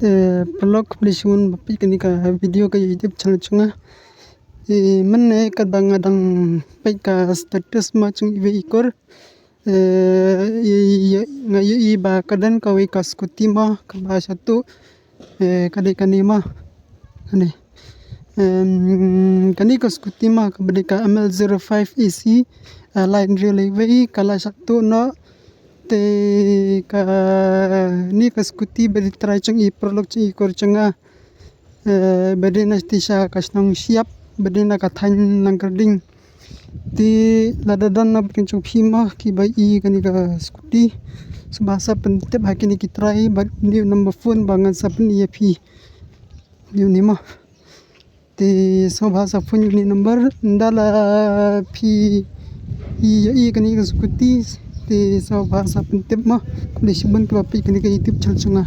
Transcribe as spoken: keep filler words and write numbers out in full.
Te paralok, khublei shibun ba peit kane ka video ka YouTube channel jong nga. Te mynne katba nga dang peit ka status mo jong iwei i kur, eh, i, i, nga ïohi ba ka don kawei ka scooty mo kaba shatu, eh, ka dei kane mo. Kane. Em, kane ka scooty mo kaba dei ka M L zero five A C, eh, line riew lei wei, ka la shatu noh. Te kane ka scooty ba dei trai jong i paralok jong i kur jong nga, eh, ba dei na sha ka shnong Shyiap, ba dei na ka thaiñ Nongkyrding. Te lada don na pdeng jong phi mo kiba i kane ka scooty, sngewbha sa pyntip ha kine ki trai bad une u number phone ba ngan sa pyni ïa phi. Une mo. Te sngewbha sa phone ïa une number, ynda la phi i ïa i kane ka scooty. Te sngewbha sa pyntip mo. Khublei shibun kiba peit kane ka YouTube channel jong nga.